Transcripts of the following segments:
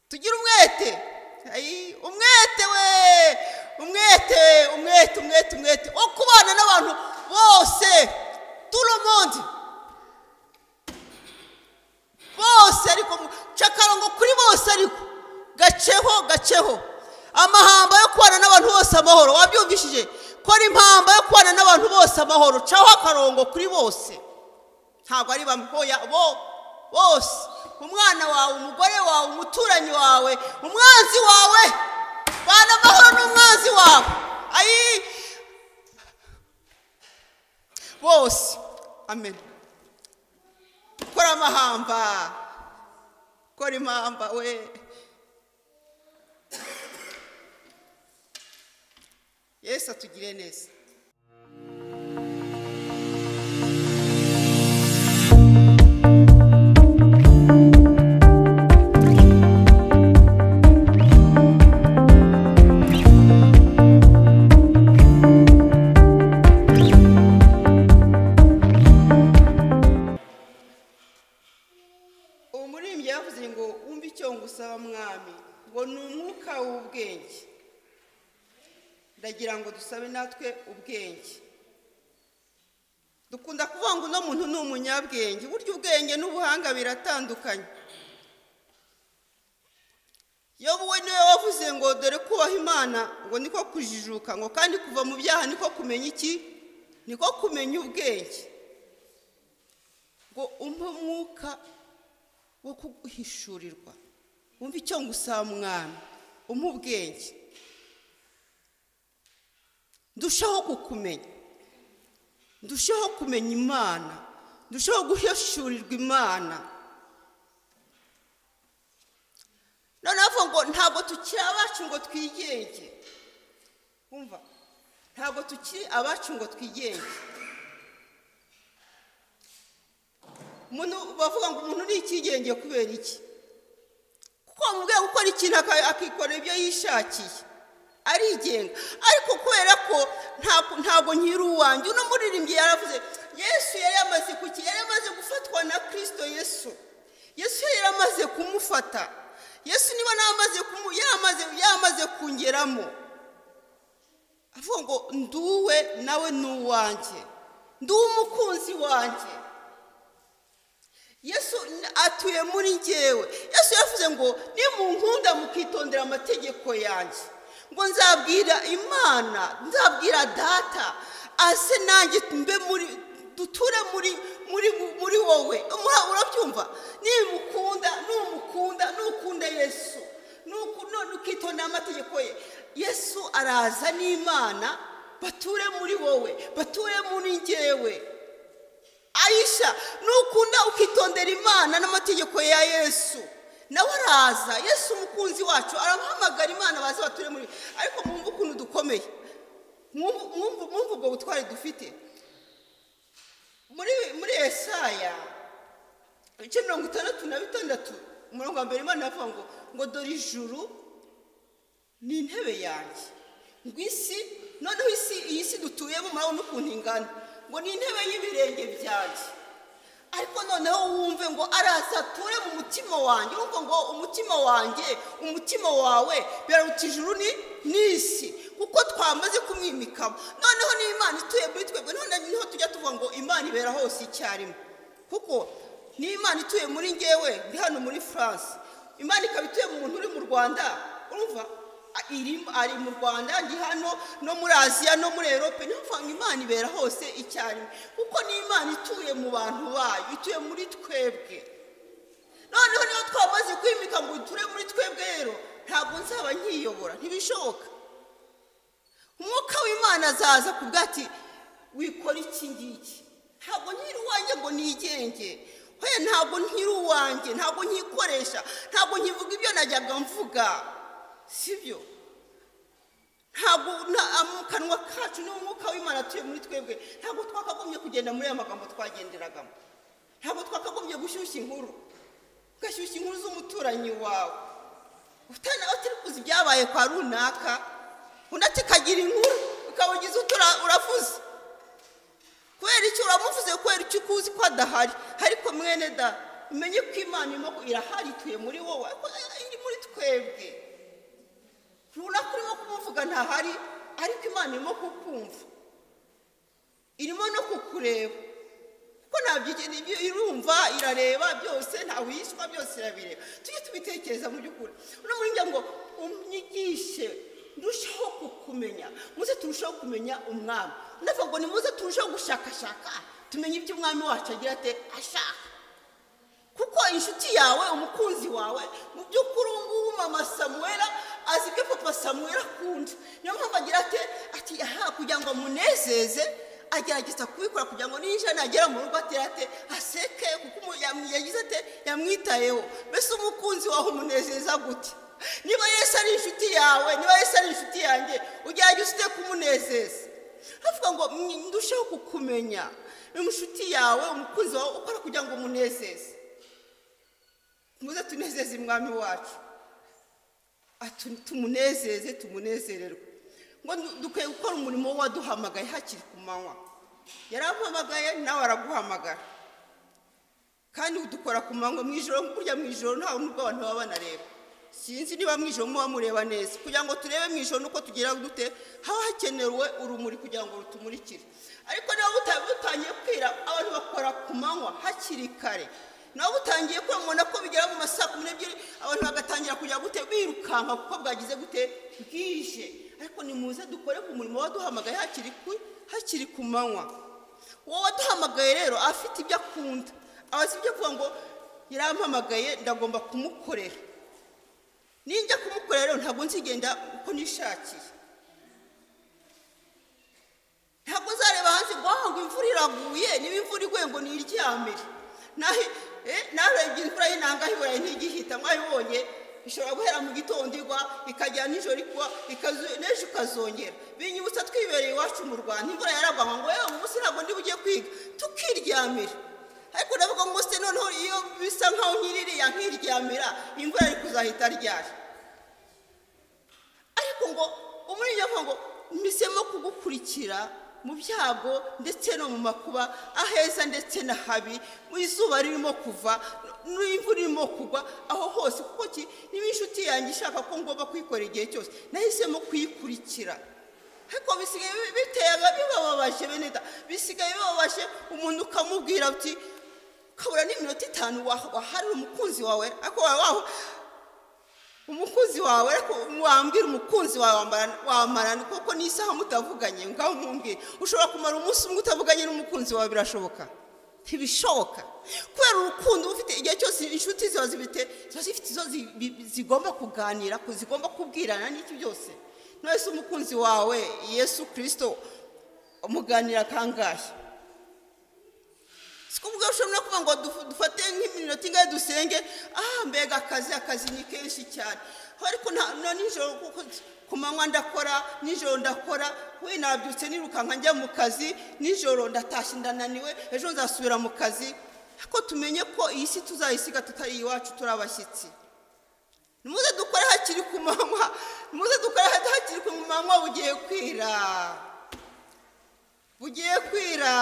Tugire umwete. Umwete we, umwete, umwete, umwete, umwete wo kubana n'abantu bose, tout le monde bose, ariko cakarongo kuri bose, ariko gaceho gaceho. Amahamba yo kubana n'abantu bose amahoro, wabyumvishije? Kora impamba yo kubana n'abantu bose amahoro, caho akarongo kuri bose. Ntabwo ari bamwe, bo bose, umwana wawe, umugore wawe, umuturanyi wawe, umwanzi wawe, bana amahoro n'umwanzi wawe. Ayi bose, amen. Kora amahamba, kora impamba we. Yesu atugire neza. Umuririmbyi yavuze ngo wumve icyo ngusaba mwami, ngo ni umwuka w'ubwenge. Ndagira ngo dusabe natwe ubwenge. Dukunda kuvuga ngo uno muntu ni umunyabwenge, burya ubwenge n'ubuhanga biratandukanye. Yobu we niwe wavuze ngo dore kubaha Imana ngo niko kujijuka, ngo kandi kuva mu byaha niko kumenya iki? Niko kumenya ubwenge. Ngo umpe umwuka wo kuguhishurirwa, wumve icyo ngusaba mwami, umpe ubwenge, ndushaho kukumenya, ndushaho kumenya Imana, ndushaho guhishurirwa Imana. Noneho ngo ntabwo tukiri abacu ngo twigenge. Umva, ntabwo tukiri abacu ngo twigenge. Umuntu bavuga ngo umuntu ni ikigenge kubera iki? Kuko bamubwiye gukora ikintu akikora ibyo yishakiye, arigenga. Ariko kubera ko ntabwo nkiri uwanjye. Uno muririmbyi yaravuze, Yesu yari yamaze kuki? Yari yamaze gufatwa na Kristo Yesu. Yesu yari yamaze kumufata. Yesu niba yamaze kungeramo, avuga ngo nduwe nawe ni uwanjye, nduwe umukunzi wanjye. Yesu atuye muri njyewe. Yesu yavuze ngo nimunkunda mukitondera amategeko yanjye, ngo nzabwira Imana, nzabwira Data ase nanjye mbe muri, duture muri muri muri wowe. Urabyumva? Nimukunda, numukunda, nukunda Yesu, nukitondera amategeko ye, Yesu araza n'Imana bature muri wowe, bature muri njyewe. Aisha, nukunda ukitondera Imana n'amategeko ya Yesu, nawe araza. Yesu umukunzi wacu aramuhamagara Imana baze bature muri. Ariko mwumva ukuntu dukomeye, mwumva ubwo butware dufite. Muri Yesaya ibice 66 umurongo wa mbere, Imana yavuga ngo dore ijuru ni intebe yanjye, ngo isi, noneho isi, iyi si dutuyemo murabona ukuntu ingana, ngo ni intebe y'ibirenge byanjye. Ariko noneho wumve ngo araza ature mu mutima wanjye. Urumva ngo umutima wanjye, umutima wawe biraruta ijuru n'isi, kuko twamaze kumwimikamo. Noneho n'Imana ituye muri twebwe. Noneho tujya tuvuga ngo Imana ibera hose icyarimwe, kuko n'Imana ituye muri njyewe, ndi hano muri France, Imana ikaba ituye mu muntu uri mu Rwanda. Urumva ari mu Rwanda, ndi hano no muri Aziya no muri Europe. Niyo mvuga Imana ibera hose icyarimwe, kuko n'Imana ituye mu bantu bayo, ituye muri twebwe. Noneho niyo twamaze kwimika ngo iture muri twebwe, rero ntabwo nzaba nkiyobora, ntibishoboka. Umwuka w'Imana azaza kubwa ati wikora iki ngiki, ntabwo nkiri uwanjye ngo nigenge, hoya ntabwo nkiri uwanjye, ntabwo nkikoresha, ntabwo nkivuga ibyo najyaga mvuga, sibyo? Ntabwo mu kanwa kacu n'umwuka w'Imana atuye muri twebwe, ntabwo twakagombye kugenda muri aya magambo twagenderagamo. Ntabwo twakagombye gushyushya inkuru, ugashyushya inkuru z'umuturanyi wawe, utari kuzi ibyabaye kwa runaka, undi ati kagira inkuru, ukabugize uravuze. Kubera icyo uramuvuze, kubera icyo ukuzi ko adahari. Ariko mwene da, umenye ko Imana irahari, ituye muri wowe, ariko iri muri twebwe. Twebwe runaka urimo kumuvuga ntahari, ariko Imana irimo kukumva, irimo no kukureba, kuko ntabyo irumva, irareba byose, ntawe yishwa, byose irabireba. Tujye tubitekereza mu by'ukuri. Uno muri njye ngo umyigishe ndushaho kukumenya, muze turushaho kumenya umwami. Ndavuga ngo nimuze turushaho gushakashaka tumenye ibyo umwami wacu agira ate ashaka. Kuko inshuti yawe, umukunzi wawe, mu by'ukuri ubu ngubu mama Samuela azi ibyo papa Samuela akunda. Niyo mpamvu agira ate ati aha, kugira ngo amunezeze agerageza kubikora, kugira ngo ninjira nagera mu rugo atera ate aseke, kuko yagize ate yamwitayeho. Mbese umukunzi wawe umunezeza gute? Niba Yesu ari inshuti yawe, niba Yesu ari inshuti yanjye, ugerageza ute kumunezeza? Havuga ngo ndusheho kukumenya, inshuti yawe, umukunzi wawe, ukora kugira ngo umunezeze. Muze tunezeze umwami wacu, tumunezeze, tumunezererwe. Ngo dukwiye gukora umurimo waduhamagaye hakiri ku manywa. Yarampamagaye, nawe araguhamagara, kandi udukora ku manywa. Mu ijoro, burya mu ijoro ntawe nubwo abantu baba banareba, sinzi niba mu ijoro muba mureba neza. Kugira ngo turebe mu ijoro nuko tugira dute, haba hakenewe urumuri kugira ngo rutumurikire. Ariko niba butangiye kwira, abantu bakora ku manywa hakiri kare. Nawe butangiye kwamubona ko bigera mu masaa 12, abantu bagatangira kujya gute birukanka, kuko bwagize gute bwije. Ariko nimuze dukore ku murimo waduhamagaye hakiri ku manywa. Uwo waduhamagaye rero afite ibyo akunda, abazi ibyo kuvuga ngo yarampamagaye ndagomba kumukorera. Ninjya kumukorera rero ntabwo nzigenda uko nishakiye, ntabwo nzareba hanze ngo ngo imvura iraguye, niba imvura iguye ngo niryamire. Narebye imvura y'inanga iburayi ntigihita, mwabibonye ishobora guhera mu gitondo igwa ikagera nijoro igwa, n'ejo ikazongera. Binyibutsa twibereye iwacu mu Rwanda, imvura yaragwaga ngo yewe umunsi ntabwo ndi bugiye kwiga, tukiryamira. Ariko ndavuga ngo se noneho iyo bisa nkaho nkiririya nkiryamira, imvura iri kuzahita ryari? Ariko ngo umuririmbyi avuga ngo mpisemo kugukurikira mu byago ndetse no mu makuba, aheza ndetse n'ahabi, mu izuba ririmo kuva n'imvura irimo kugwa, aho hose. Kuko ki niba inshuti yanjye ishaka ko ngomba kuyikora igihe cyose, nahisemo kuyikurikira. Ariko bisigaye biteye bibababaje bene da, bisigaye bibabaje umuntu ukamubwira uti ukabura n'iminota 5 waharira umukunzi wawe, ariko waho umukunzi wawe, ariko wambwira umukunzi wawe wamarana kuko n'isaha mutavuganye, ngaho mumbwire ushobora kumara umunsi umwe utavuganye n'umukunzi wawe? Birashoboka? Ntibishoboka. Kubera urukundo ufite igihe cyose, inshuti ziba zifite izo zigomba kuganira, zigomba kubwirana n'iki byose. None se umukunzi wawe Yesu Kristo umuganira kangahe? Sikuvuga ushobora kuvuga ngo dufate nk'iminota ingahe dusenge, mbega akazi ni kenshi cyane. Ariko na nijoro, kuko ku manywa ndakora, nijoro ndakora, we nabyutse nirukanka njya mu kazi, nijoro ndatashye ndananiwe, ejo nzasubira mu kazi. Ariko tumenye ko iyi si tuzayisiga tutari iwacu, turi abashyitsi. Nimuze dukore hakiri ku manywa, nimuze dukore hakiri ku manywa, bugiye kwira, bugiye kwira,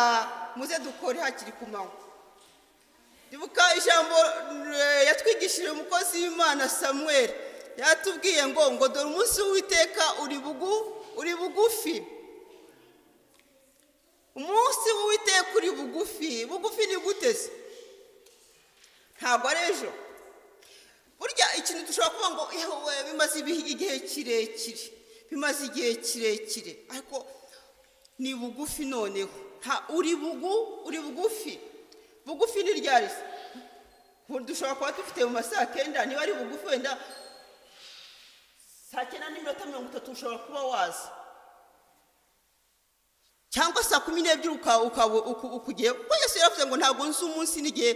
muze dukore hakiri ku manywa. Ndibuka ijambo yatwigishije umukozi w'Imana Samuel, yatubwiye ngo dore umunsi w'Uwiteka uri bugufi. Umunsi w'Uwiteka uri bugufi. Bugufi ni gute se? Ntabwo ari ejo. Burya ikintu dushobora kuvuga ngo bimaze igihe kirekire, bimaze igihe kirekire, ariko ni bugufi noneho. Uri bugufi. Bugufi ni ryari se? Dushobora kuba dufite mu masaha 9, niba ari bugufi wenda saa 9:30 ushobora kuba waza, cyangwa saa 12 ukugiye. Kuko Yesu yaravuze ngo ntabwo nzi umunsi n'igihe,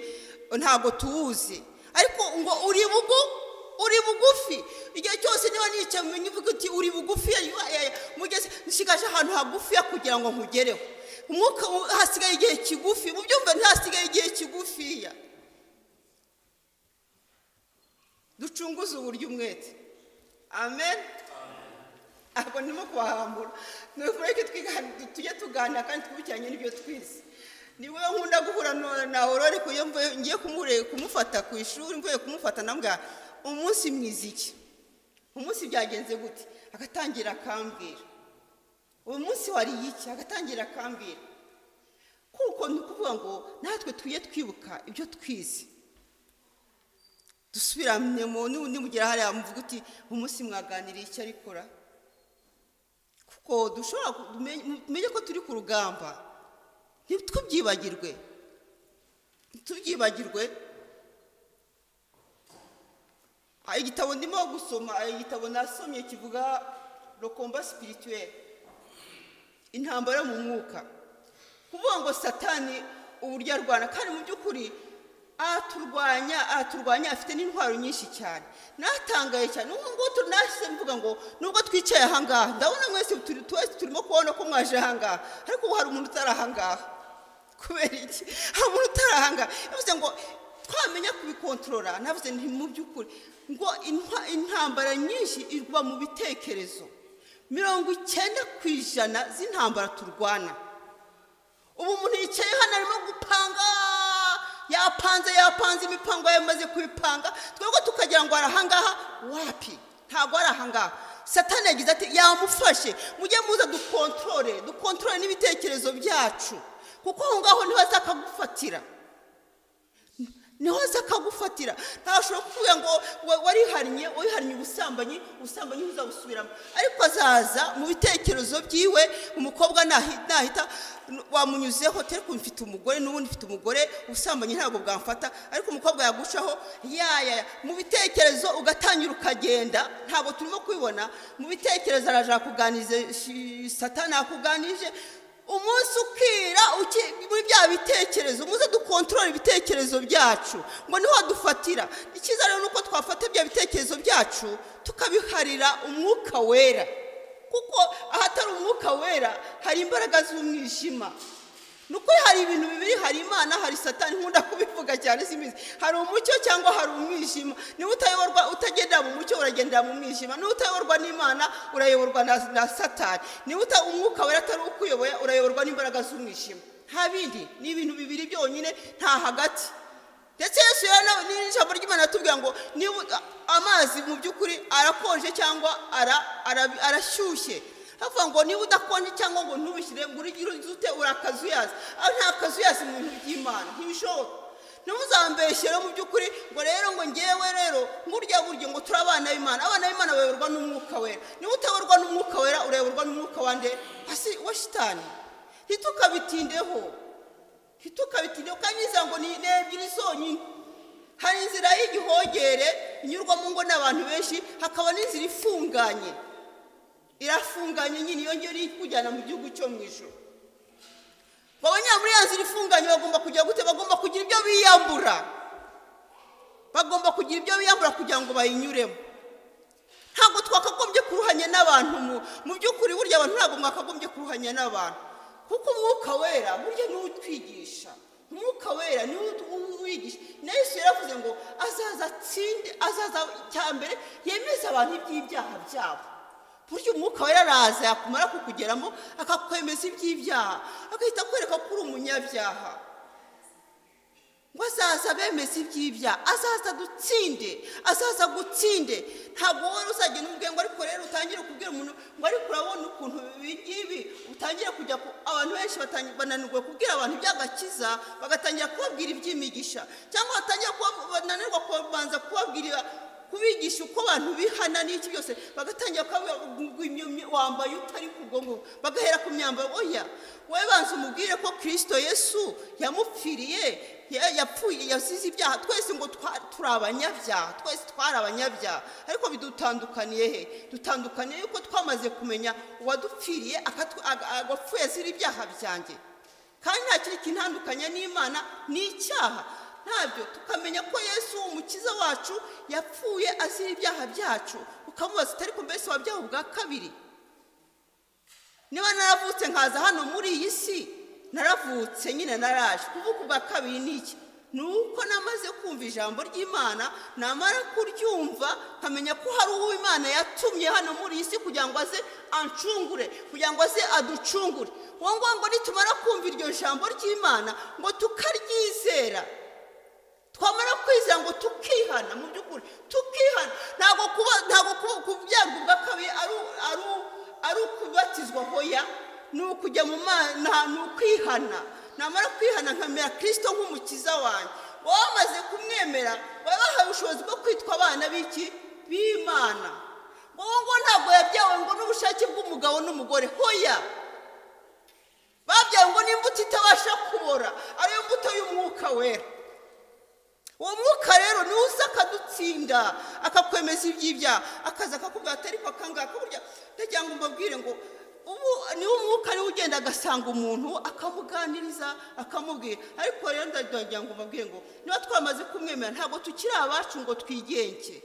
ntabwo tuwuzi, ariko ngo uri bugufi. Igihe cyose niba nicaye umenye uvuga uti uri bugufi, mugeze nshigaje ahantu hagufiya kugira ngo nkugereho. Umwuka hasigaye igihe kigufi, mu byumva ntihasigaye igihe kigufiya. Ducunguze uburyo umwete. Amen. Ntabwo ndimo kubahambura, mureke tujye tuganira kandi twibukiranye n'ibyo twize. Niwe nkunda guhura na Aurore, iyo ngiye kumufata ku ishuri, mvuye kumufata ndamubwira umunsi mwiza iki? Umunsi byagenze gute? Agatangira akambwira. Uyu munsi wariye iki? Agatangira akambwira. Kuko ni ukuvuga ngo natwe tuye twibuka ibyo twize, dusubirane nimugera hariya muvuga uti umunsi mwaganiriye icyo arikora, kuko dushobora tumenye ko turi ku rugamba, ntitubyibagirwe, ntitubyibagirwe. Igitabo ndimo gusoma, igitabo nasomye kivuga le combat spirituel, intambara yo mu mwuka, kuvuga ngo Satani uburyo arwana, kandi mu by'ukuri aturwanya afite n'intwaro nyinshi cyane. Natangaye cyane ubu ngubu nahise mvuga ngo nubwo twicaye aha ngaha, ndabona mwese turimo kubona ko mwaje aha ngaha, ariko ubu hari umuntu utari aha ngaha. Kubera iki? Hari umuntu utari aha ngaha. Yavuze ngo twamenya kubikontorora, navuze nti mu by'ukuri ngo intambara nyinshi igwa mu bitekerezo. 90% z'intambara turwana. Ubu umuntu yicaye hano arimo gupanga, yapanze imipango yamaze kubipanga, twebwe tukagira ngo arahangaha, wapi, ntabwo arahangaha. Satani yagize ati yamufashe, mujye muza dukontorore n'ibitekerezo byacu, kuko aho ngaho niho azakagufatira, niho azakagufatira. Ntashobora kuvuga ngo warihannye, wihannye ubusambanyi, ubusambanyi uzabusubiramo, ariko azaza mu bitekerezo byiwe. Umukobwa nahita wamunyuzeho, ariko mfite umugore, n'ubundi mfite umugore, ubusambanyi ntabwo bwamfata, ariko umukobwa yagushaho yaya mu bitekerezo ugatangira ukagenda. Ntabwo turimo kubibona mu bitekerezo, araje akuganize, Satani akuganije, umunsi ukira muri bya bitekerezo. Muze dukontorora ibitekerezo byacu ngo niho dufatira. Icyiza rero nuko twafata bya bitekerezo byacu tukabiharira umwuka wera, kuko ahatari umwuka wera hari imbaraga z'umwijima. Nuko hari ibintu bibiri, hari Imana, hari Satani. Nkunda kubivuga cyane, simbizi, hari umucyo cyangwa hari umwijima. Niba utayoborwa, utagendera mu mucyo, uragendera mu mwijima. Niba utayoborwa n'Imana, urayoborwa na Satani. Niba umwuka wera atari ukuyoboye, urayoborwa n'imbaraga z'umwijima. Nta bindi, ni ibintu bibiri byonyine, nta hagati. Ndetse Yesu n'ijambo ry'Imana atubwira ngo niba amazi mu by'ukuri arakonje cyangwa arashyushye, avuga ngo niba udakonje cyangwa ngo ntubishyire ngo urigire ute, urakazuyaza. Aho nta kazuyaza mu bintu by'Imana, ntibishoboka. Ntimuzambeshyere mu by'ukuri ngo rero ngo ngewe rero ngurya buryo ngo turi abana b'Imana. Abana b'Imana bayoborwa n'umwuka wera. Niba utayoborwa n'umwuka wera, urayoborwa n'umwuka wande wa Shitani. Ntitukabitindeho, ntitukabitindeho. Kandi ngo ni ebyiri zonyine. Hari inzira y'igihogere inyurwamo ngo n'abantu benshi, hakaba n'inzira ifunganye, irafunganye nyine, iyo ngiyo iri kujyana mu gihugu cyo mu ijuru. Abanyamuri ya nzira ifunganye bagomba kujya gute? Bagomba kugira ibyo biyambura, bagomba kugira ibyo biyambura kugira ngo bayinyuremo. Ntabwo twakagombye kuruhanya n'abantu mu by'ukuri. Burya abantu ntabwo mwakagombye kuruhanya n'abantu, kuko umwuka wera burya niwe utwigisha, umwuka wera niwe uwigisha. Na Yesu yaravuze ngo azaza atsinde, azaza cyambere yemeza abantu iby'ibyaha byabo. Burya umwuka wera araza, yakumara kukugeramo akakwemeza iby'ibyaha, agahita akwereka ko uri umunyabyaha. Ngo azaza bemeza iby'ibyaha, azaza dutsinde, azaza gutsinde. Ntabwo wowe uzagenda umubwiye ngo ariko rero utangire kubwira umuntu ngo ariko urabona ukuntu ibi ngibi, utangire kujya. Abantu benshi bananirwa kubwira abantu iby'agakiza, bagatangira kubabwira iby'imigisha, cyangwa batangira bananirwa kubanza kubabwira, kubigisha uko abantu bihana n'iki byose, bagatangira wambaye utari kubwo, bagahera ku myambaro. Oya, wowe banza umubwire ko Kristo Yesu yamupfiriye, yapfuye, yasize ibyaha. Twese ngo turi abanyabyaha, twese twari abanyabyaha, ariko bidutandukaniye he? Dutandukaniye yuko twamaze kumenya uwadupfiriye, wapfuye azira ibyaha byanjye, kandi nta kindi kintandukanya n'Imana ni icyaha. Ntabyo tukamenya ko Yesu umukiza wacu yapfuye azira ibyaha byacu. Ukamubaza utari ko mbese wabyaha ubwa kabiri? Niba naravutse nkaza hano muri iyi si, naravutse nyine, naraje. Kuvuka ubwa kabiri ni iki? Ni uko namaze kumva ijambo ry'Imana, namara kuryumva nkamenya ko hari uwo Imana yatumye hano muri iyi si kugira ngo aze ancungure, kugira ngo aze aducungure. Uwo ngo nitumara kumva iryo jambo ry'Imana ngo tukaryizera, twamara kwizera ngo tukihana, mu by'ukuri tukihana. Ntabwo kuba ntabwo ubwa kabiri ari ukubatizwa, hoya, ni ukujya mu mana, ni ukwihana. Namara kwihana nkamera Kristo nk'umukiza wanjye. Wamaze kumwemera babahaye ubushobozi bwo kwitwa abana b'iki? B'Imana. Wowe ngo ntabwo yabyawe ngo n'ubushake bw'umugabo n'umugore, hoya, babyawe ngo n'imbuto itabasha kubora, ariyo mbuto y'umwuka wera. Uwo mwuka rero niwe uza akadutsinda, akakwemeza iby'ibyaha, akaza akakubwira ati ariko akangaka burya. Ndagira ngo mbabwire ngo ubu niwe umwuka niwe ugenda agasanga umuntu akamuganiriza akamubwira. Ariko rero ndagira ngo mbabwire ngo niba twamaze kumwemera ntabwo tukiri abacu ngo twigenge,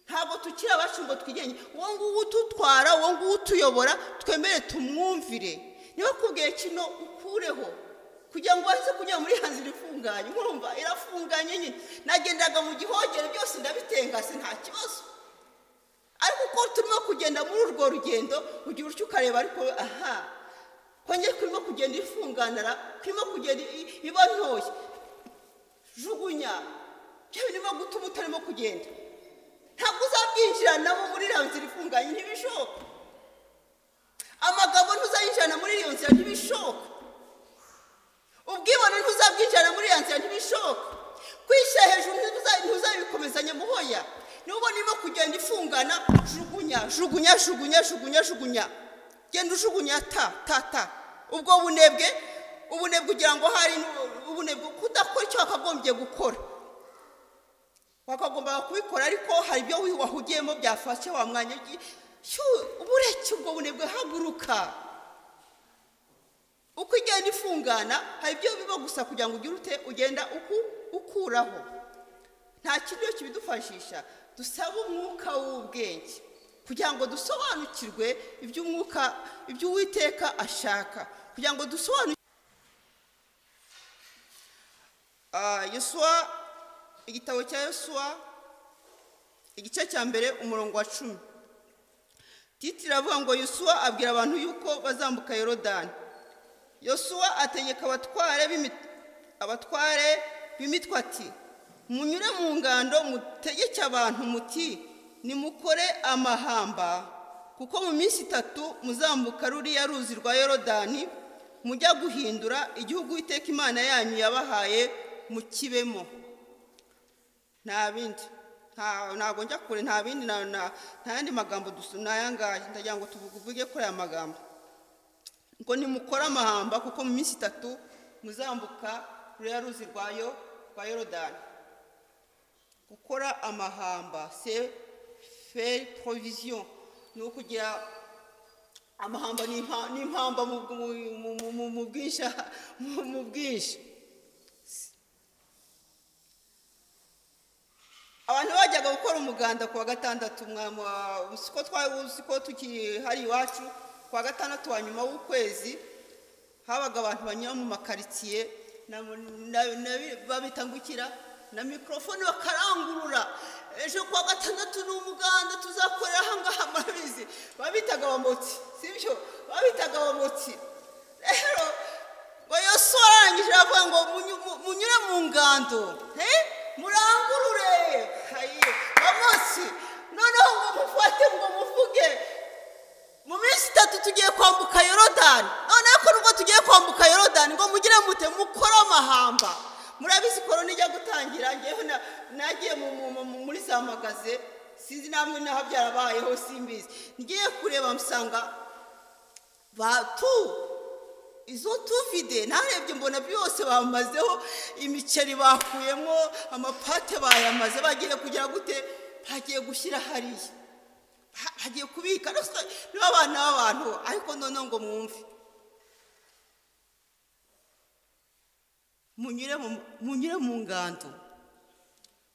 ntabwo tukiri abacu ngo twigenge. Uwo nguwo ututwara, uwo nguwo utuyobora, twemere tumwumvire. Niba akubwiye kino ukureho kugira ngo ubanze kujya muri ya nzira ifunganye. Nkurumva irafunganye nyine, nagendaga mu gihogere byose ndabitengase nta kibazo. Ariko uko turimo kugenda muri urwo rugendo ugira utyo ukareba, ariko aha kongera kurimo kugenda ifunganara, kurimo kugenda iba ntoya, jugunya bya birimo gutuma utarimo kugenda. Ntabwo uzabwinjiranamo muri iriya nzira ifunganye, ntibishoboka. Amagambo ntuzayinjirana muri iyo nzira, ntibishoboka. Ubwibone ntuzabwinjirana muri iyo nzira, ntibishoboka. Kwishyira hejuru ntuzabikomezanya muhoya. Niba ubona irimo kugenda ifungana, jugunya jugunya jugunya jugunya jugunya, genda ujugunya ta ta ta. Ubwo bunebwe, ubunebwe ugira ngo hari ubunebwe kudakora icyo wakagombye gukora, wakagombaga kubikora ariko hari ibyo wahugiyemo byafashe wa mwanya. Ubureke ubwo bunebwe, haguruka. Uko igenda ifungana hari ibyo biba gusa kugira ngo ugire ute, ugenda ukuraho. Nta kindi kibidufashisha, dusaba umwuka w'ubwenge kugira ngo dusobanukirwe iby'umwuka, iby'Uwiteka ashaka, kugira ngo dusobanukirwe. Yosuwa, igitabo cya Yosuwa igice cya 1 umurongo wa 10, titire iravuga ngo Yosuwa abwira abantu yuko bazambuka Yorodani. Yosuwa ategeka abatware b'imitwe ati munyure mu ngando mutegeke abantu muti nimukore amahamba, kuko mu minsi 3 muzambuka ruriya ruzi rwa Yorodani mujya guhindura igihugu Uwiteka Imana yanyu yabahaye mukibemo. Nta bindi, ntabwo njya kure, nta bindi, nta yandi magambo n'ayangaya. Ndagira ngo tuvuge kuri aya magambo ngo nimukore amahamba kuko mu minsi 3 muzambuka ruriya ruzi rwa Yorodani. Gukora amahamba, c'est faire provision, ni ukugira amahamba, ni impamba mu bwinshi. Abantu bajyaga gukora umuganda kuwa gatandatu, uko twari tukiri hari iwacu kuwa gatandatu wa nyuma w'ukwezi, habaga abantu banyura mu makaritsiye babitangukira na mikrofone bakarangurura, ejo kuwa gatandatu ni umuganda tuzakorera aha ngaha. Murabizi babitaga abamotsi, sibyo? Babitaga abamotsi. Rero ngo Yosuwa arangije aravuga ngo munyure mu ngando, murangurure bamotsi, noneho ngo mufate ngo muvuge mu minsi 3 tugiye kwambuka Yorodani. Noneho ko nubwo tugiye kwambuka Yorodani ngo mugire mute, mukore amahamba. Murabizi korona ijya gutangira, ngewe nagiye muri za magaze, sinzi namwe naho byarabayeho simbizi, ngiye kureba nsanga batu izo tuvide, narebye mbona byose bamazeho, imiceri bakuyemo, amapate bayamaze, bagiye kugira gute, bagiye gushyira hariya, bagiye kubika niba abana b'abantu. Ariko noneho ngo mwumve, munyure mu ngando.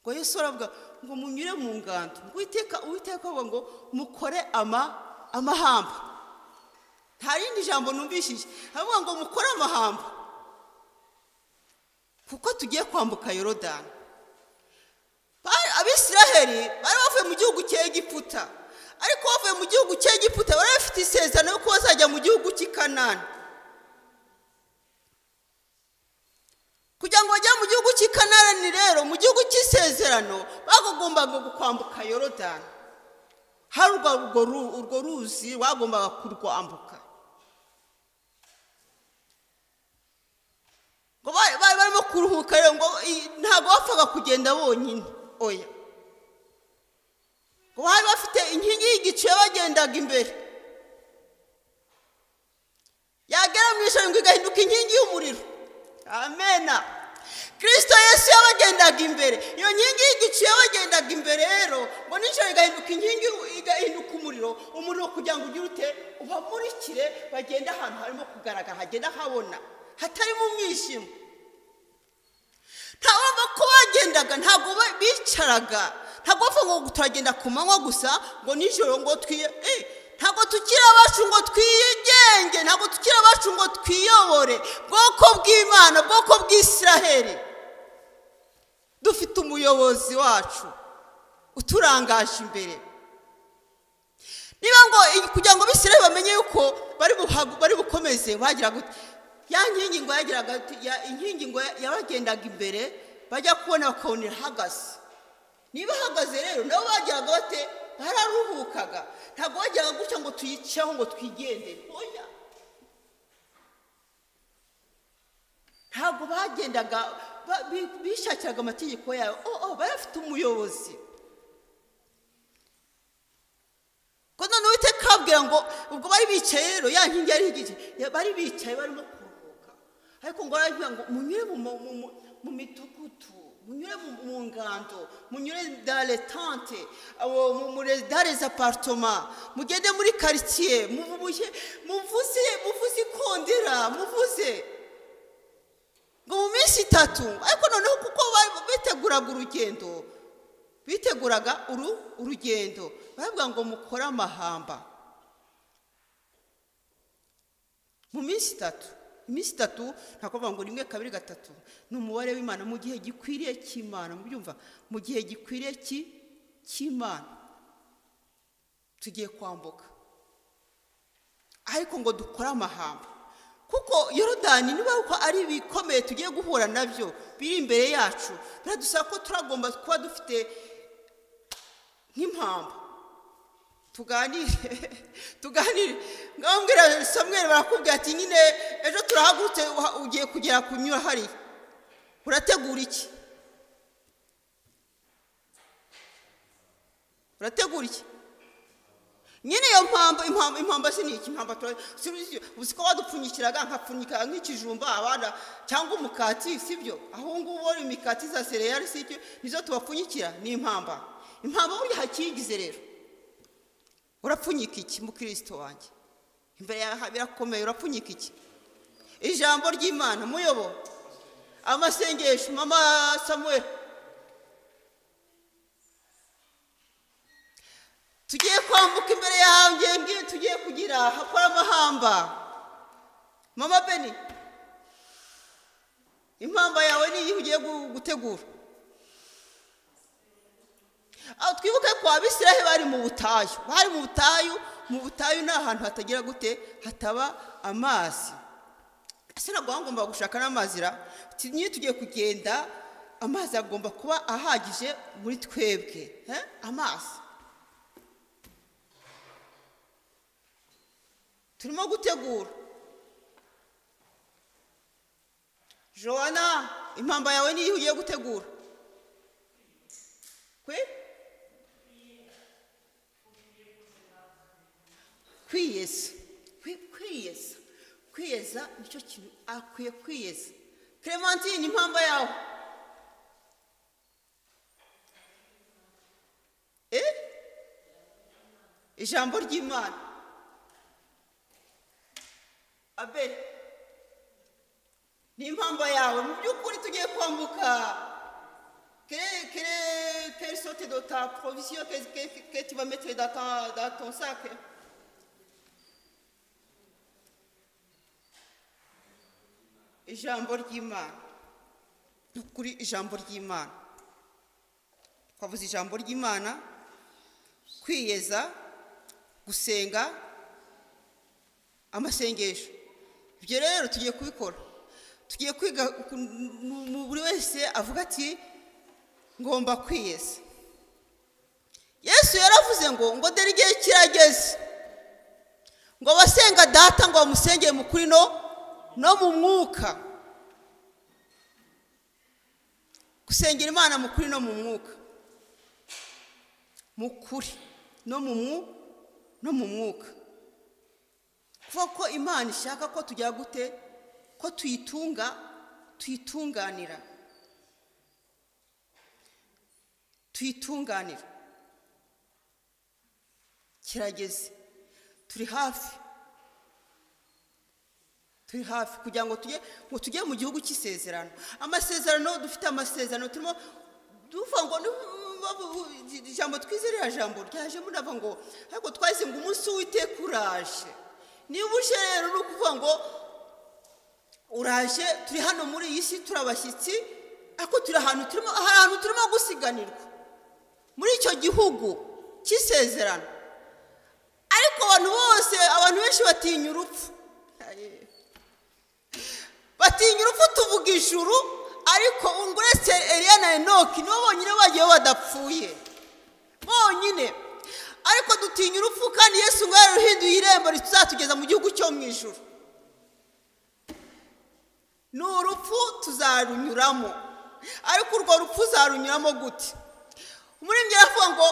Ngo Yesu aravuga ngo munyure mu ngando, ngo Uwiteka avuga ngo mukore amahamba. Nta rindi jambo numvishije, aravuga ngo mukore amahamba kuko tugiye kwambuka Yorodani. Abisiraheli bari bavuye mu gihugu cya Egiputa, ariko bavuye mu gihugu cya Egiputa bari bafite isezerano yuko bazajya mu gihugu cy'i Kanani. Kugira ngo bajye mu gihugu cy'i Kanani rero, mu gihugu cy'isezerano, bagombaga kwambuka Yorodani. Hari urwo ruzi wagombaga kurwambuka. Ngo bari barimo kuruhuka rero, ngo ntabwo bapfaga kugenda bonyine, oya. Ngo bari bafite inkingi y'igicu yabagendaga imbere, yagera mu ijoro ngo igahinduka inkingi y'umuriro. Amena. Kristo Yesu yabagendaga imbere, iyo nkingi y'igicu yabagendaga imbere rero ngo nijoro igahinduka inkingi, igahinduka umuriro, umuriro kugira ngo ugire ute, ubamurikire, bagende ahantu harimo kugaragara, hagenda habona, hatarimo umwijima. Ntabwo ko bagendaga, ntabwo bicaraga, ntabwo bavuga ngo turagenda ku manywa gusa ngo nijoro ngo twiye, ntabwo tukiri abacu ngo twigenge, ntabwo tukiri abacu ngo twiyobore. Bwoko bw'Imana, bwoko bw'Isiraheli, dufite umuyobozi wacu uturangaje imbere. Niba ngo kugira ngo Abisiraheli bamenye yuko bari bukomeze, bagiraga ya nkingi ngo yagiraga inkingi ngo yabagendaga imbere, bajya kubona bakabona ihagaze. Niba ahagaze rero nabo bagiraga bate, bararuhukaga. Ntabwo bajyaga gutya ngo tuyiceho ngo twigendere, oya. Ntabwo bagendaga bishakiraga amategeko yayo, bari bafite umuyobozi. Ko none Uwiteka ababwira ngo ubwo bari bicaye rero, ya nkingi yari igice, bari bicaye barimo kuruhuka, ariko ngo baravuga ngo munyure mu midugudu, munyure mu ngando, munyure dans les tentes, dans les appartements, mugende muri quartier, muvuze ikondera, muvuze ngo mu minsi itatu. Ariko noneho kuko biteguraga urugendo, biteguraga urugendo, baravuga ngo mukore amahamba mu minsi itatu. Iminsi itatu ntabwo bavuga ngo 1 2 3, ni umubare w'Imana mu gihe gikwiriye cy'Imana. Mubyumva, mu gihe gikwiriye cy'Imana tugiye kwambuka, ariko ngo dukore amahamba, kuko Yorodani niba uko ari ibikomeye tugiye guhura nabyo biri imbere yacu, biradusaba ko turagomba kuba dufite nk'impamba. Tuganire ngambwira Samuel, barakubwira ati nyine ejo turahagurutse ugiye kugera kunyura hari, urategura iki? Urategura iki? Nyine iyo impamba si niki, impamba uzi ko badupfunyikiraga nkapfunyika nk'ikijumba abana cyangwa umukati, sibyo? Aho ngubu imikati za sereyali sicyo nizo tubapfunyikira, ni impamba. Impamba burya hakigize rero. Urapfunyika iki mukristo wanjye? Imbere yawe birakomeye, urapfunyika iki? Ijambo ry'Imana muyobo, amasengesho, mama Samuel. Tugiye kwambuka imbere yawe, ngiye tugiye kugira hakora amahamba. Mama Beni, impamba yawe ni iyi ugiye gutegura. Aho twibuke ko Abisiraheli bari mu butayu, bari mu butayu. Mu butayu ni ahantu hatagira gute, hataba amazi. Ese ntabwo bagomba gushaka n'amazi ra? Niyo tugiye kugenda, amazi agomba kuba ahagije muri twebwe, amazi turimo gutegura. Joanna, impamba yawe niyo ugiye gutegura. Kwe? Kwiyeza. Kwiyeza. Kwiyeza nicyo kintu akwiye kwiyeza. Clementine, impamba yawe. Ijambo ry'Imana. Abel, ni impamba yawe. Mu by'ukuri tugiye kwambuka. Quelle sorte de ta provision que tu vas mettre dans ton sac? Ijambo ry'Imana. Ukuri ijambo ry'Imana. Twavuze ijambo ry'Imana, kwiyeza, gusenga, amasengesho. Ibyo rero tugiye kubikora. Tugiye kwiga, buri wese avuga ati ngomba kwiyeza. Yesu yaravuze yaravuze ngo dore igihe kirageze ngo abasenga data ngo bamusengere mu kuri no mu mwuka. Gusengera Imana mu kuri no mu mwuka, mu kuri no mu mwuka. Kuvuga ko Imana ishaka ko tujya gute, ko tuyitunga, tuyitunganira, tuyitunganira. Kirageze, turi hafi, turi hafi kugira ngo tujye mu gihugu cy'isezerano. Amasezerano dufite, amasezerano turimo duvuga ngo ijambo twizerera, jambo ryaje murava ngo ariko twaze ngo umunsi w'Uwiteka uraje. Niba uje rero ni ukuvuga ngo uraje, turi hano muri iyi si turi abashyitsi, ariko turi ahantu turimo, hari ahantu turimo gusiganirwa muri icyo gihugu cy'isezerano. Ariko abantu bose, abantu benshi batinya urupfu, batinya urupfu. Tuvuga ijuru, ariko uretse Eliya na Enoki nibo bonyine bagiye badapfuye bonyine. Ariko dutinya urupfu, kandi Yesu ngo yaruhinduye irembo rituzatugeza mu gihugu cyo mu ijuru. Ni urupfu tuzarunyuramo, ariko urwo rupfu uzarunyuramo gute? Umuririmbyi aravuga ngo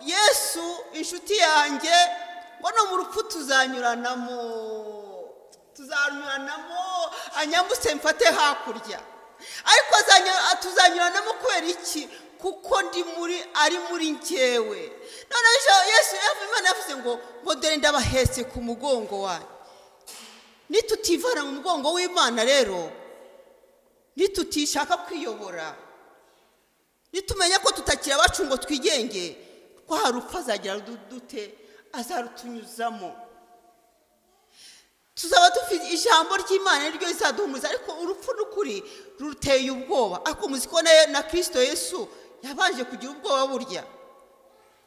Yesu inshuti yanjye, ngo no mu rupfu tuzanyuranamo, tuzanyuranamo, anyambutse mfate hakurya. Ariko tuzanyuranamo kubera iki? Kuko ndi muri, ari muri njyewe. None Yesu Imana yavuze ngo dore ndabahetse ku mugongo wanyu. Nitutivana mu mugongo w'Imana rero, nitutishaka kwiyobora, nitumenya ko tutakira abacu ngo twigenge, ko hari upfa azagira dute, azarutunyuzamo. Tuzaba dufite ijambo ry'Imana niryo rizaduhumuriza. Ariko urupfu n'ukuri ruteye ubwoba. Ariko muzi ko na Kristo Yesu yabanje kugira ubwoba. Burya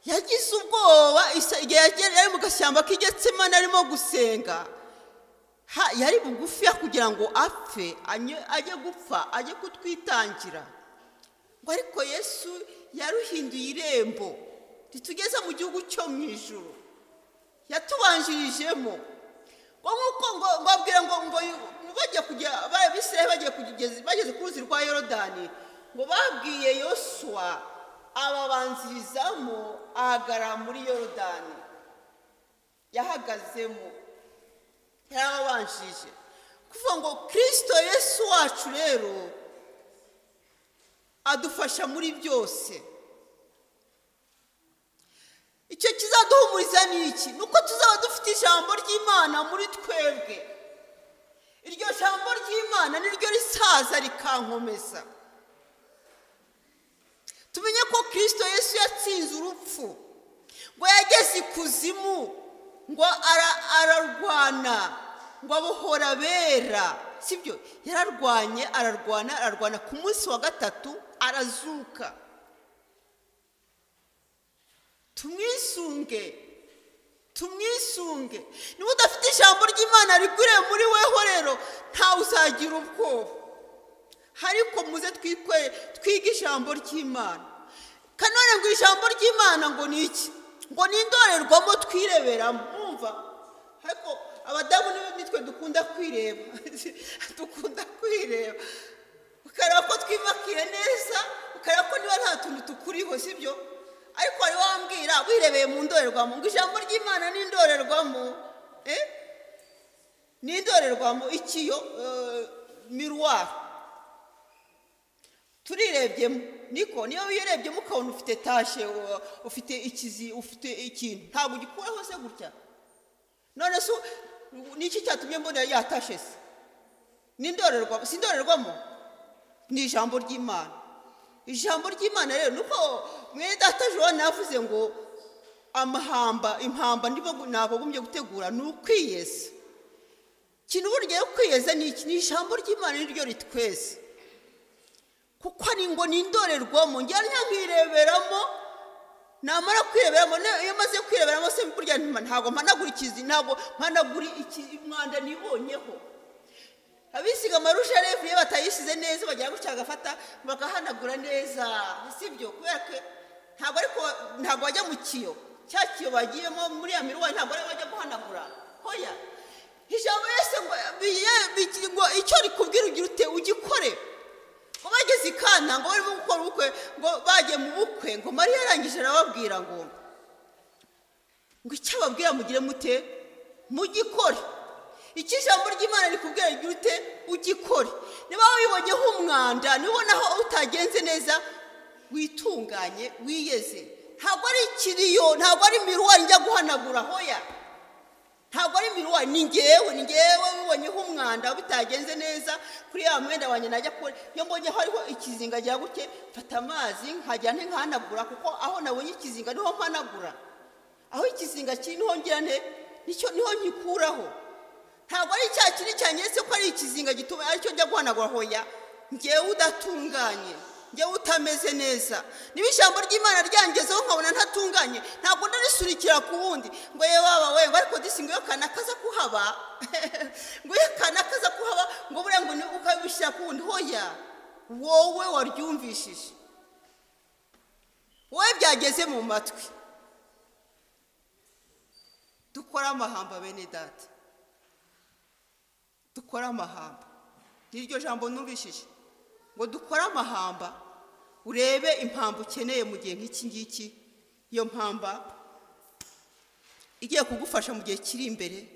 yagize ubwoba igihe yari mu gashyamba k'Igetsemane arimo gusenga. Yari bugufi kugira ngo apfe, ajye gupfa, ajye kutwitangira. Ngo ariko Yesu yaruhinduye irembo ritugeza mu gihugu cyo mu ijuru, yatubanjirijemo. Ngo nkuko ngo babwira ngo bajya kujya, Abisirayeli bagiye kugeza, bageze ku ruzi rwa Yorodani, ngo babwiye Yosuwa ababanzirizamo, ahagarara muri Yorodani, yahagazemo, yarababanjije. Kuvuga ngo Kristo Yesu wacu rero adufasha muri byose. Icyo kizaduhumuriza ni iki? Nuko tuzaba dufite ijambo ry'Imana muri twebwe. Iryo jambo ry'Imana niryo risaza rikankomeza. Tumenye ko Kristo Yesu yatsinze urupfu, ngo yageze ikuzimu, ngo ararwana, ngo abohora abera. Sibyo? Yararwanye, ararwana, ararwana, ku munsi wa gatatu arazuka. Tumwisunge, tumwisunge. Niba udafite ijambo ry'Imana rigwiriye muri weho rero, ntawe uzagira ubwoba. Ariko muze twige ijambo ry'Imana. Kanone ngo ijambo ry'Imana ngo ni iki? Ngo ni indorerwamo twireberamo. Mwumva? Ariko abadamu nitwe dukunda kwireba, dukunda kwireba, ukareba ko twimakire neza, ukareba ko niba nta tuntu tukuriho, sibyo? Ariko wari wambwira wirebeye mu ndorerwamo ngo ijambo ry'Imana ni indorerwamo, ni indorerwamo ikiyo, miroir. Turirebyemo, niko niyo wirebyemo ukabona ufite tashe, ufite ikizi, ufite ikintu, ntabwo ugikuraho se gutya. None se niki cyatumye mbona yatashe se? Ni indorerwamo, si indorerwamo, ni ijambo ry'Imana. Ijambo ry'Imana rero nuko mwene data Joan yavuze ngo amahamba, impamba ndimo nagombye gutegura ni ukwiyeza. Ikintu burya yo kwiyeza ni iki? Ni ijambo ry'Imana niryo ritweza. Kuko ari ngo ni indorerwamo, njya nkireberamo, namara kwireberamo, iyo maze kwireberamo se burya ntabwo mpanagura ikizi, ntabwo mpanagura umwanda nibonyeho. Abisiga amarusha rero iyo batayisize neza bagira gutya bagafata bakahanagura neza, sibyo? Kubera ko ntabwo, ariko ntabwo bajya mu kiyo. Cya kiyo bagiyemo muri ya miruwari ntabwo ari bajya guhanagura. Hoya. Ijambo Yesu ngo icyo rikubwira ugira ute ugikore. Ngo bageze i Kana ngo barimo gukora ubukwe, ngo bagiye mu bukwe, ngo Mariya yarangije arababwira ngo icyo ababwira mugire mute mugikore. Icyo ijambo ry'Imana rikubwira ugira ute ugikore. Niba wibonyeho umwanda, nibonaho utagenze neza, witunganye, wiyeze. Ntabwo ari ikiriyo, ntabwo ari miruwari njya guhanagura. Hoya. Ntabwo ari miruwari, ni ngewe wibonyeho umwanda bitagenze neza kuri ya mwenda wanjye najya kure. Iyo mbonye hariho ikizinga cya guke, mfata amazi nkajya nkahanagura, kuko aho nabonye ikizinga niho mpanagura. Aho ikizinga kiri niho ngira nte, nicyo niho nkikuraho. Ntabwo ari cya kiri cyanyeretse ko ari ikizinga gituma aricyo njya guhanagura. Hoya. Ngewe udatunganye, ngewe utameze neza, niba ijambo ry'Imana ryangezeho nkabona ntatunganye, ntabwo ndarisurikira ku wundi ngo ye baba we, ngo ariko disi ngo iyo kanakaza kuhaba, ngo iyo kanakaza kuhaba, ngo buriya ngo ukabishyira ku wundi. Hoya, wowe waryumvishije, wowe byageze mu matwi. Dukora amahamba bene data, dukora amahamba. Niryo jambo numvishije, ngo dukore amahamba. Urebe impamba ukeneye mu gihe nk'iki ngiki, iyo mpamba igiye kugufasha mu gihe kiri imbere,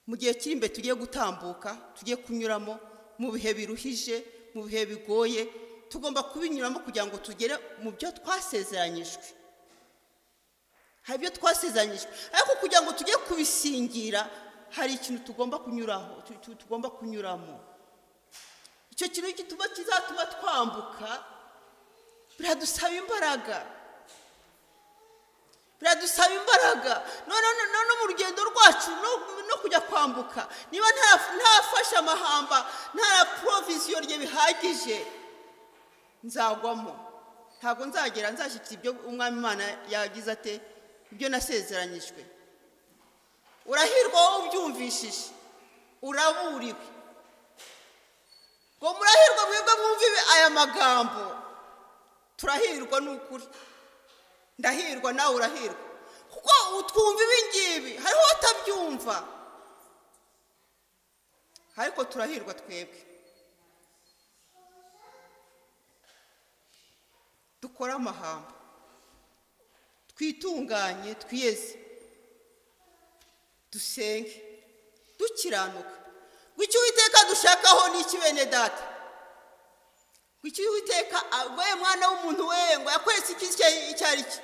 mu gihe kiri imbere tugiye gutambuka, tugiye kunyuramo mu bihe biruhije, mu bihe bigoye, tugomba kubinyuramo kugira ngo tugere mu byo twasezeranyijwe. Hari ibyo twasezeranyijwe, ariko kugira ngo tujye kubisingira hari ikintu tugomba kunyuraho, tugomba kunyuramo. Icyo kintu gituma kizatuma twambuka, biradusaba imbaraga, biradusaba imbaraga. None mu rugendo rwacu no kujya kwambuka, niba ntafashe amahamba, nta provision rye bihagije, nzagwamo. Ntabwo nzagera nzashyikira ibyo Umwami Imana yagize ate, ibyo nasezeranyijwe. Urahirwa wowe ubyumvishije, uraburiwe. Ngo murahirwa mwebwe mwumve aya magambo. Turahirwa n'ukuri, ndahirwa nawe urahirwa, kuko utwumva ibi ngibi hariho batabyumva, ariko turahirwa twebwe. Dukore amahamba, twitunganye, twiyeze, dusenge, dukiranuka. Ngo icyo Uwiteka dushakaho ni iki bene data? Ngo icyo Uwiteka, we mwana w'umuntu we, ngo yakweretse iki icyo ari cyo.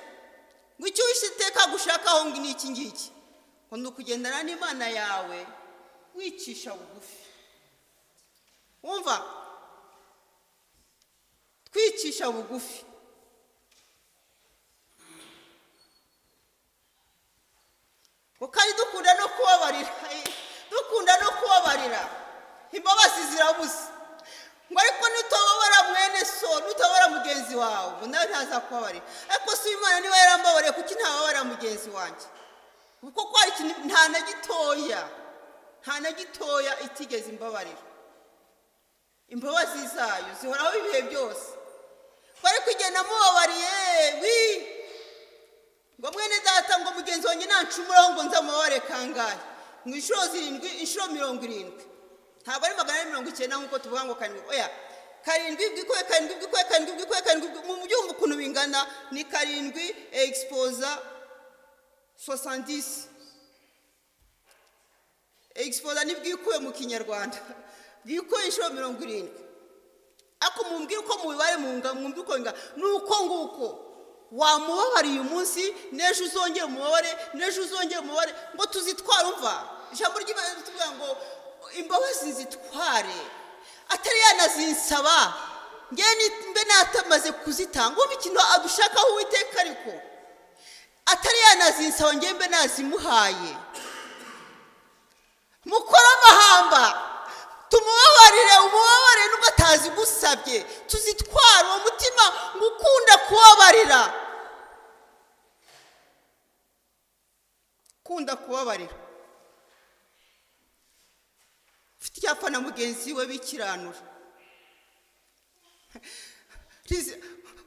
Ngo icyo Uwiteka gushakaho ni iki ngiki, ngo ni ukugendana n'Imana yawe wicisha bugufi. Wumva? Twicisha bugufi. Ngo kandi dukunda no kubabarira, dukunda no kubabarira, imbabazi zirabuze. Ngo ariko nutababara mwene so, nutababara mugenzi wawe, ngo nawe ntazakubabarira. Ariko si Imana niba yarambabariye, kuki ntababara mugenzi wanjye? Kuko ko hari ikintu nta na gitoya, nta na gitoya itigeze imbabarira. Imbabazi zayo zihoraho ibihe byose. Ngo ariko igihe namubabariye, wi ngo mwene data, ngo mugenzi wanjye nancumuraho ngo nzamubabare kangahe? Ngo inshuro 7, inshuro 70. Ntabwo ari 490 nk'uko tuvuga ngo karindwi. Oya, karindwi bwikuye karindwi bwikuye karindwi bwikuye karindwi, mu byumva ukuntu bingana ni 7 exposa 70. Exposa ni bwikuye mu Kinyarwanda, bwikuye inshuro 70. Ako mumbwira uko mubibare munga, mwumva uko ingana. Nuko nguko wamubabariye umunsi, n'ejo uzongera umubabare, n'ejo uzongera umubabare, ngo tuzitware. Umva ijambo ry'Imana rituvuga ngo imbabazi zitware, atari yanazinsaba ngewe mbe natamaze kuzitanga. Umva ikintu adushakaho Uwiteka, ariko atari yanazinsaba ngewe mbe nazimuhaye. Mukore amahamba, tumubabarire, umubabare nubwo atazigusabye, tuzitware uwo mutima ngo ukunda kubabarira, kunda kubabarira. Ufite icyapa na mugenzi we bikiranura.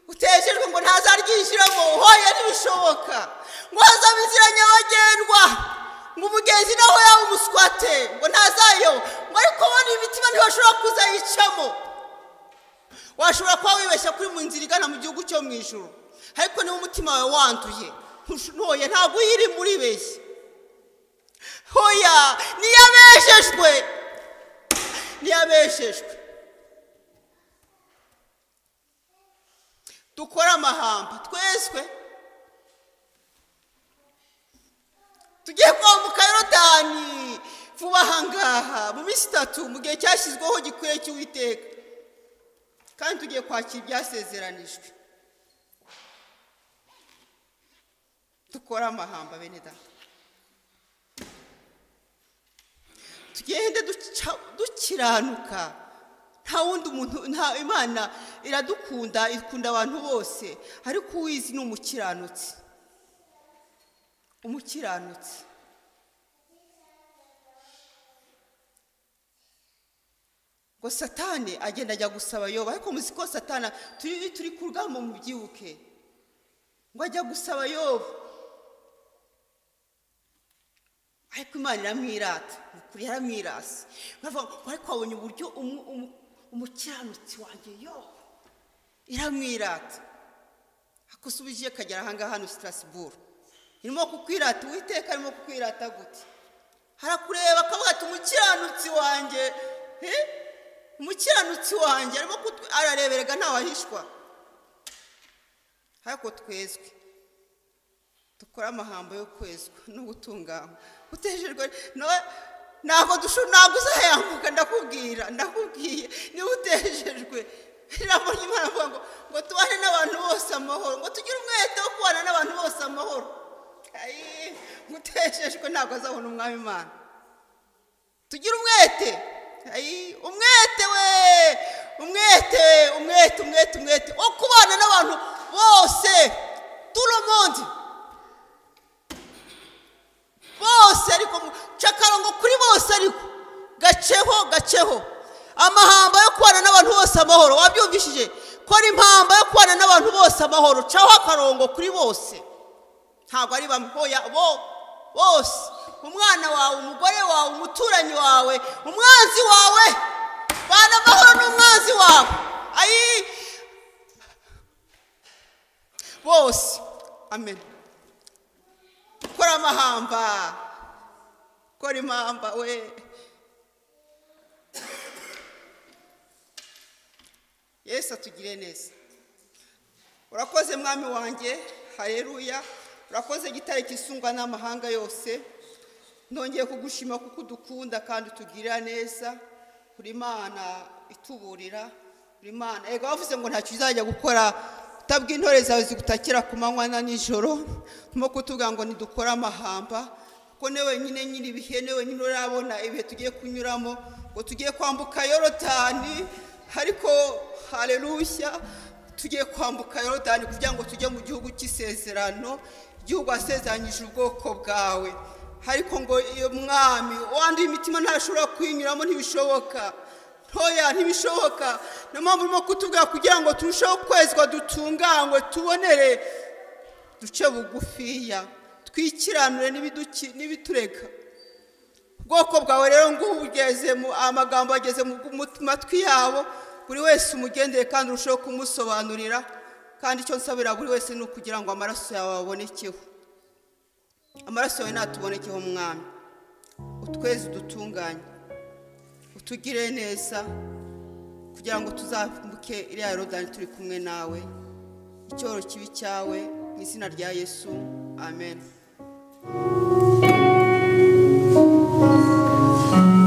Utejejwe ngo ntazaryinjiramo, hoya ntibishoboka. Ngo hazaba inzira nyabagendwa, ngo umugenzi naho yaba umuswate ngo ntazayo, ngo ariko bona imitima ntibashobora kuzayicamo. Washobora kuba wibeshya kuri mu nzira igana mu gihugu cyo mu ijuru, ariko niba umutima wawe wanduye, ntoya ntabwo uyirimo, uribeshya. Hoya niyabeshejwe, niyabeshejwe. Dukore amahamba tweswe, tugiye kwambuka Yorodani vuba aha ngaha mu minsi 3, mu gihe cyashyizweho gikwiriye cy'Uwiteka, kandi tugiye kwakira ibyasezeranijwe. Dukore amahamba bene data, tugende dukiranuka. Nta wundi muntu, nta Imana iradukunda, ikunda abantu bose, ariko uwizi ni umukiranutsi, umukiranutsi. Ngo Satani agenda ajya gusaba Yobu, ariko muzi ko Satani turi ku rugamba, mubyibuke, ngo ajya gusaba Yobu, ariko Imana iramwirata, ukuri yaramwirase. Ariko abonye uburyo umukiranutsi wanjye Yobu, iramwirata. Akusubije akagera aha ngaha hano Strasbourg, irimo kukwirata. Uwiteka arimo kukwirata gute? Harakureba akavuga ati umukiranutsi wanjye, umukiranutsi wanjye arimo arareberega, ntawahishwa. Ariko twezwe, dukore amahambo yo kwezwa no gutunganywa. Utejejwe ntabwo uzayambuka, ndakubwira, ndakubwiye, niba utejejwe. Ijambo ry'Imana avuga ngo tubane n'abantu bose amahoro, ngo tugire umwete wo kubana n'abantu bose amahoro. Utejejwe ntabwo azabona umwami Imana. Tugire umwete, umwete we, umwete, umwete, umwete, umwete wo kubana n'abantu bose, tout le monde, bose. Ariko cakarongo kuri bose, ariko gaceho, gaceho. Amahamba yo kubana n'abantu bose amahoro, wabyumvishije? Kora impamba yo kubana n'abantu bose amahoro, caho akarongo kuri bose. Ntabwo ari bamwe, hoya bo bose. Umwana wawe, umugore wawe, umuturanyi wawe, umwanzi wawe, bana amahoro n'umwanzi wawe, ayi bose. Amen. Kora amahamba, kora impamba we. Yesu atugire neza. Urakoze mwami wanjye, haleluya. Urakoze gitare kisungwa n'amahanga yose. Nongeye kugushima kuko udukunda kandi utugirira neza. Uri Imana ituburira, uri Imana. Ego bavuze ngo ntacyo uzajya gukora utabwiye intore zawe zigutakira ku manywa na nijoro. Nko kutubwira ngo nidukore amahamba, kuko ni wenyine nyiri ibihe, ni wenyine urabona ibihe tugiye kunyuramo, ngo tugiye kwambuka Yorodani. Ariko haleluya, tugiye kwambuka Yorodani kugira ngo tujye mu gihugu cy'isezerano, igihugu wasezeranyije ubwoko bwawe. Ariko ngo iyo mwami wanduye imitima ntashobora kwinyuramo, ntibishoboka, ntoya ntibishoboka. Niyo mpamvu urimo kutubwira kugira ngo turusheho kwezwa, dutunganywe, tubonere, duce bugufiya, twikiranure n'ibiturega. Ubwoko bwawe rero ngubu bugeze mu amagambo ageze mu matwi yabo, buri wese umugendere kandi urusheho kumusobanurira. Kandi icyo nsabira buri wese ni ukugira ngo amaraso yawe abonekeho, amaraso yawe natubonekeho mwami. Utweze, udutunganye, utugire neza, kugira ngo tuzambuke iriya Yorodani turi kumwe nawe. Icyoro kibi cyawe, mu izina rya Yesu, amen. Shine.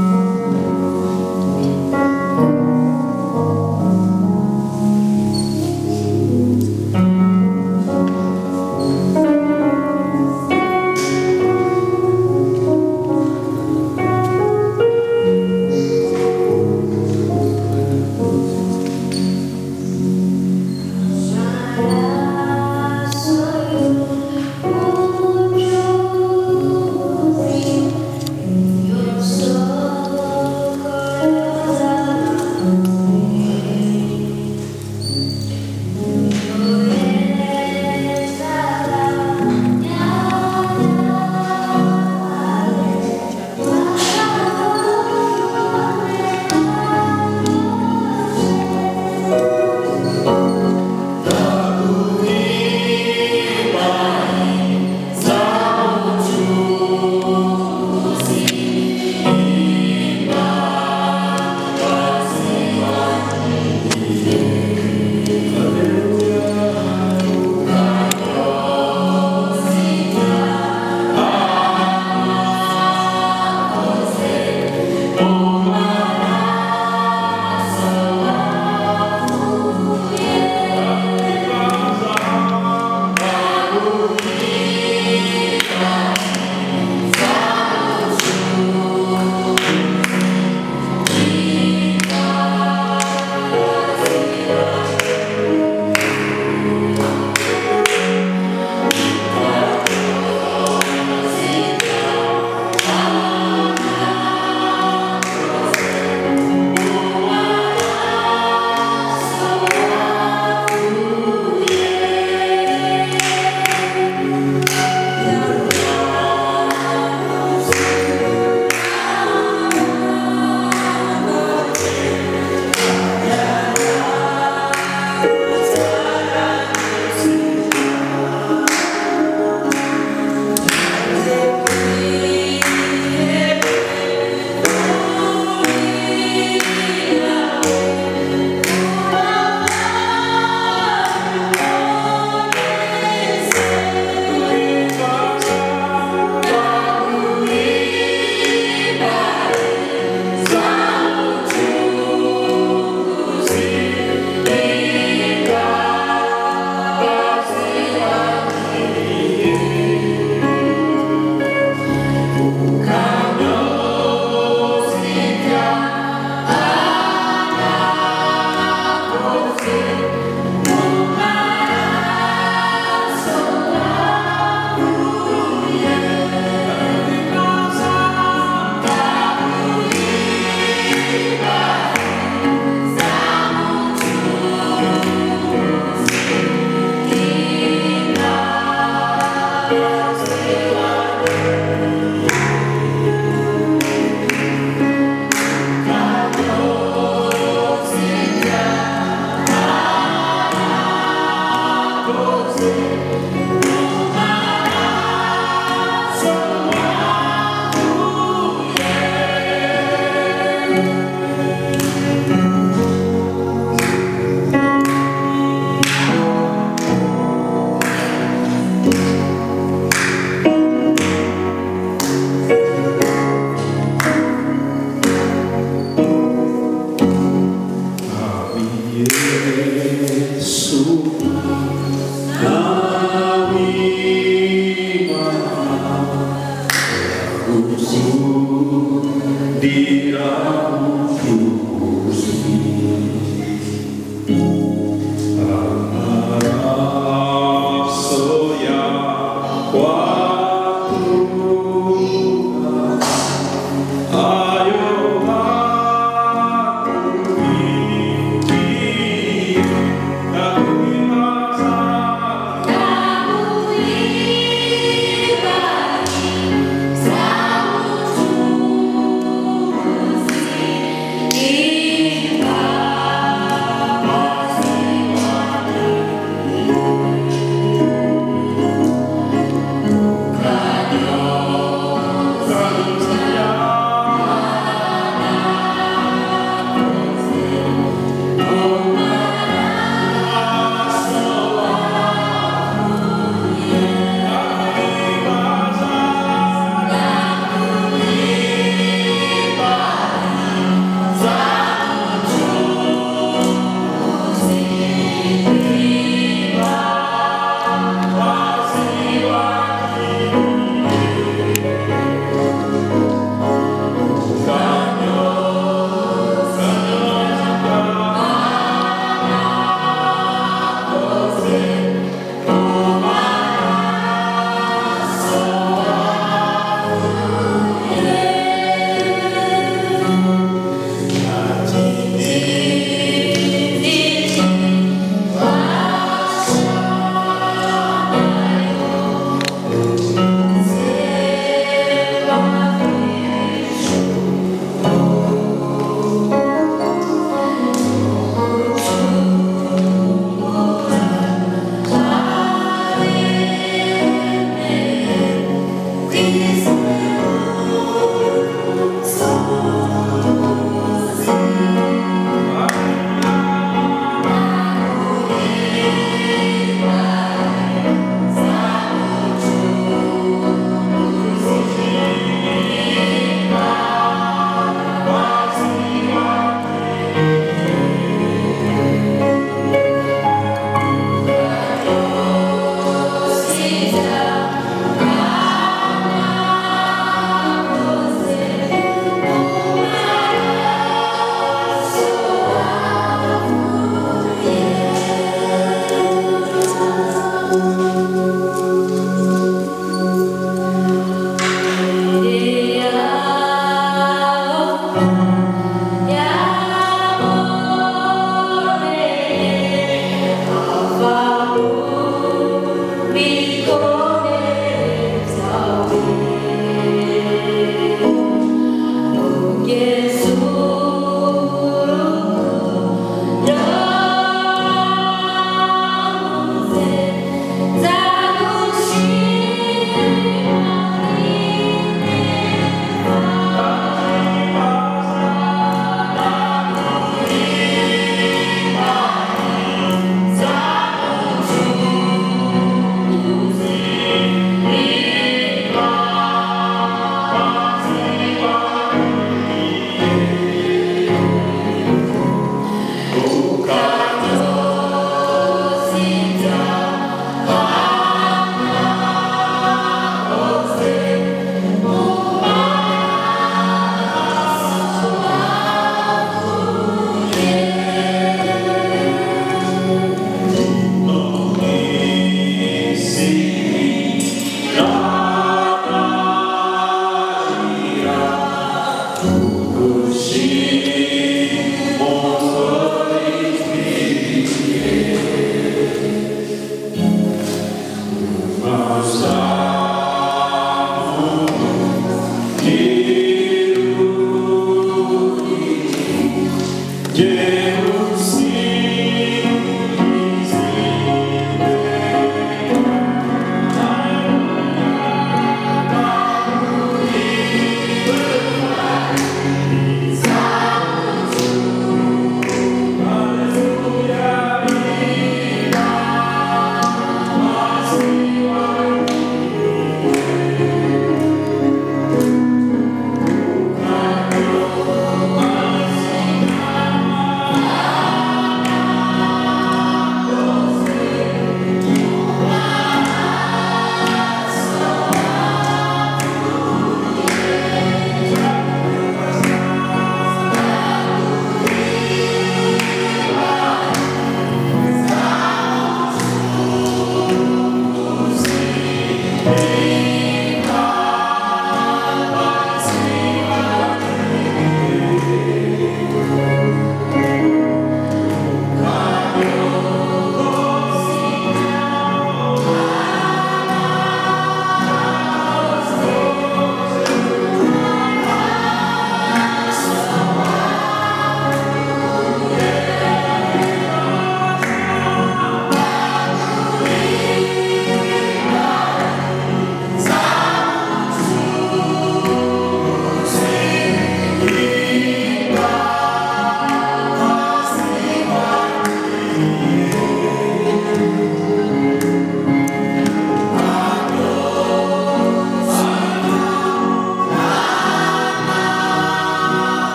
Amen.